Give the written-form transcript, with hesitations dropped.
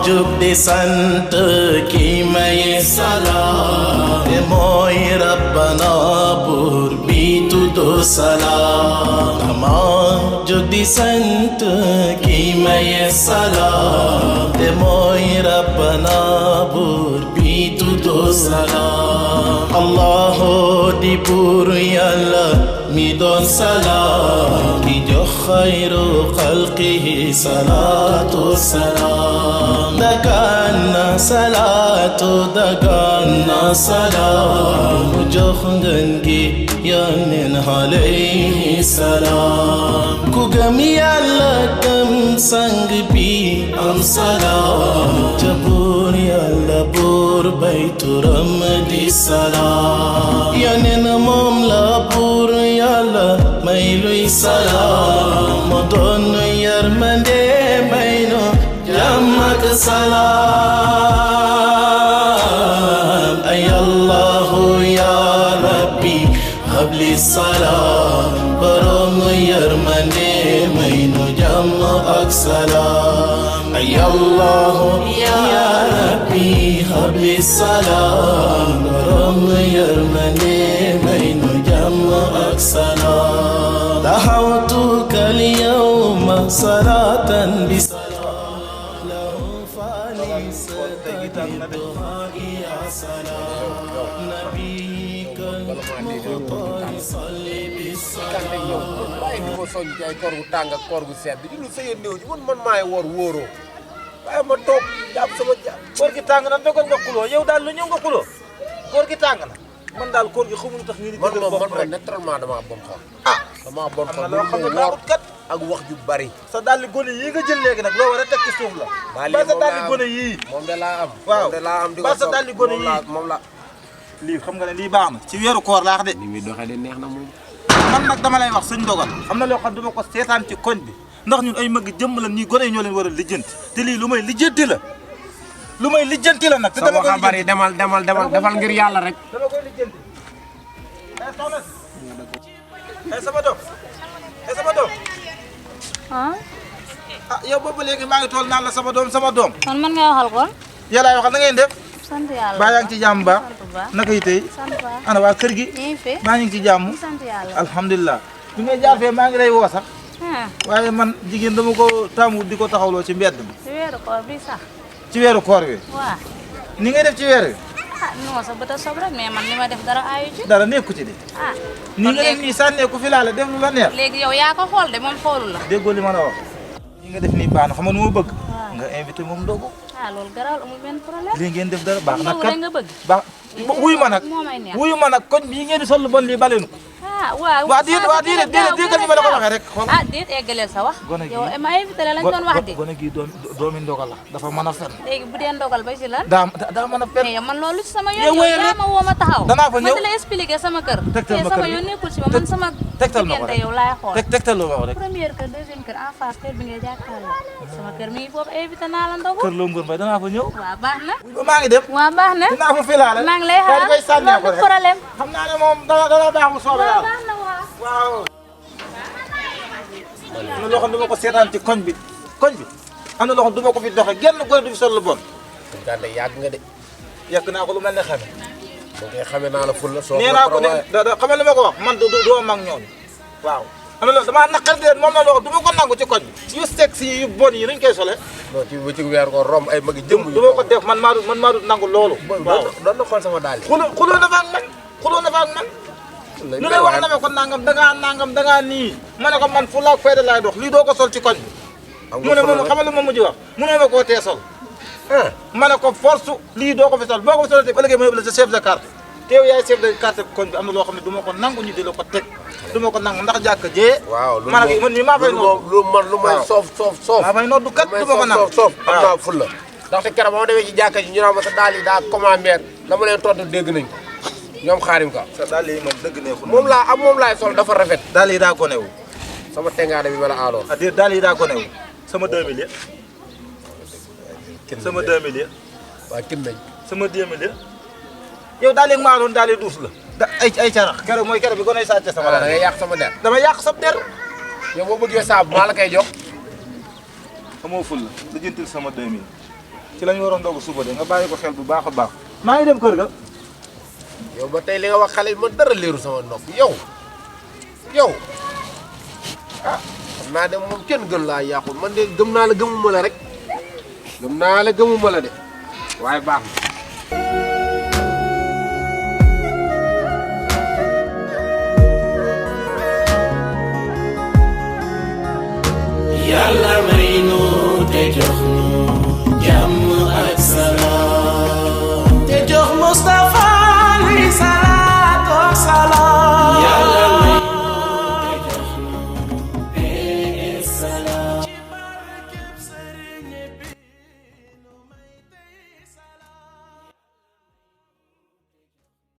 jug di sant ki may salaam te mooy rabbana buur bi tuddu salaam ma jug di sant ki may salaam te mooy rabbana buur bi tuddu salaam Allahu di buur Yàlla mi doon salaam ki jox xayru xalqihi salaatu salaam dagaan na salaatu dagaan na salaam mu jox ngeen gi Yonent alayhi salaam ku gëm Yàlla gëm sang bi am salaam ca buur Yàlla buur bay turam di salaam Yonent moom la buur Yàlla may luy salaam moo doon yërmande may nu jàmm ak salaam ay Allahu ya Rabbi habli salaam borom yërmande may nu jàmm ak salaam ay Allahu ya Rabbi habli salaam borom yërmande may nu jàmm ak salaam da'awtuka al-yawma salatan bi soñ ci ay koor gu tàng ak koor gu sedd di lu sëy néew ji man maay woor wóoroo waaye ma toog jàpp sama jàpp koor gi tàng na dogal nga xuloo yow daal lu ñëw nga xuloo koor gi tàng na man daal koor gi xamul tax ñu di man naturellement damaa bon xol damaa bon xol loo xam ne baaxut kat ak wax ju bari sa dalli gone yii nga jël léegi nag loo war a teg ci suuf la ba sa dalli gone yii moom de laa am waaw moom de laa am di ko ba sa dalli gone yii moom la lii xam nga ne lii baax na ci weeru koor laax de ni muy doxee de neex na moom man nag dama lay wax sëñ dogal am na loo xam duma ko seetaan ci koñ bi ndax ñun ay mag jëmm la ñii gone yi ñoo leen war a lijjanti te lii lu may lijjanti la nag te dama koy bari demal defal ngir yàlla rek dama koy lijjanti soxna sama doom yow boobu léegi maa ngi tool naan la sama doom man man ngay waxal kon yàllaay waxal na ngeen def sant yàlla baa yaa ngi ci jàmm ba naka yi tey ana waa kër gi maa ngi ci jàmm sant yàlla alhamdulilah bi ngay jaar fee maa ngi lay woo sax waaye man jigéen dama ko taamu di ko taxawloo ci mbedd mi ci weeru koor bi sax ci weeru koor wi waaw ni ngay def ci weer wi non sa bët a sob rek mais man li ma def dara aayu ci dara nekku ci de ni nga def nii sànneeku fi laale def lu la neex léegi yow yaa ko xool de moom xoolu la déggoo li ma la wax li nga def nii baax na xam nga nu ma bëgg nga invité moom ndogu loolu garaaw amul benn problème lii ngeen def dara baax na kat nga bëgg baax wuyu ma nag moo may neex wuyu ma nag koñ bii ngeen di sol lu bon lii baleenu ko waaw déedéet ni ma la ko waxee rek déet eggaleel sa wax gone gi yow ma invité la lañ doon wax de gone gi doomi ndogal la dafa mën a fen léegi bu dee ndogal ba ci lan daa mën a fen mais man loolu ci sama yoon yow yaa ma woo ma taxaw danaa fa ñëw ma di la expliquer sama kër tegtal ma sama yoon nekkul ci ma man sama tegtal ma ko rek yow laay xool tegtal ma ko rek première kër deuxième kër en face kër bi ngay jàkkaarloo sama kër mi ngi foofu invité naa la ndogu kër loo mbër mbay danaa fa ñëw waaw baax na maa ngi dem waaw baax na dinaa fa filaale maa ngi lay xaar loolu loolu problème xam naa ne moom dana baax mu soobee yàlla baax na waaw am na loo xam ne duma ko seetaan ci koñ bi am na loo xam ne duma ko fi doxe genn gone du fi sol lu bon gànde yàgg nga de yàgg naa ko lu mel ne xame boo koy xamee naa la ful la soo nee naa ko ne xamal li ma ko wax man doo mag ñooñu waaw am na loolu damaa naqar di leen moom la loo xam du ma ko nangu ci koñ bi yu sexy yu bon yi nuñ koy sole non ci bëccëg weer ko romb ay magi jëmm du ma ko def man maa du nangu loolu waaw doon na xool sama daal yi xuloo na fa ak man lu lay wax na ma ko nangam dangaa nii ma ne ko man fu laak fayda laay dox lii doo ko sol ci koñ bi mu ne moom xamal lu ma mujj wax mu ne ma koo tee sol ma ne ko force lii doo ko fi sol boo ko fi sol te ëllëgee ma yóbbu la sa chef de carte te yow yaay chef de carte koñ bi am na loo xam ne du ma ko nangu ñu di la ko teg du ma ko nangu ndax jàkka jee waaw man mii maa fay nodd lu may soof maa fay nodd kat du ma ko nangu soof am naa ful la ndaxte keroog ba ma demee ci jàkka ji ñu naan ma sa daal yi daa commandeur la ma leen tontu dégg nañ ko ñoom xaarim ka sa daal yi moom dëgg neexul moom laay sol dafa rafet daal yi daa ko newu sama tengaade bi ma la aaloon déet daal yi daa ko newu sama 2000 ya sama 2000 ya waaw kin nañ sama 2000 ya yow daal yi maa doon daal yi duus la ay carax keroog mooy keroog bi gonay sàcce sama da ngay yàq sama der dama yàq sa der yow boo bëggee saabu maa la koy jox amoo ful la jëntil sama 2000 ci lañu waroon doog suba de nga bàyyi ko xel bu baax a baax maa ngi dem kër ga yow ba tey li nga wax xale yi ma dara leeru sama nopp yow ah xam naa de moom kenn gën laa yàqul man de gëm naa la gëmuma la rek gëm naa la gëmuma la de waaye baax na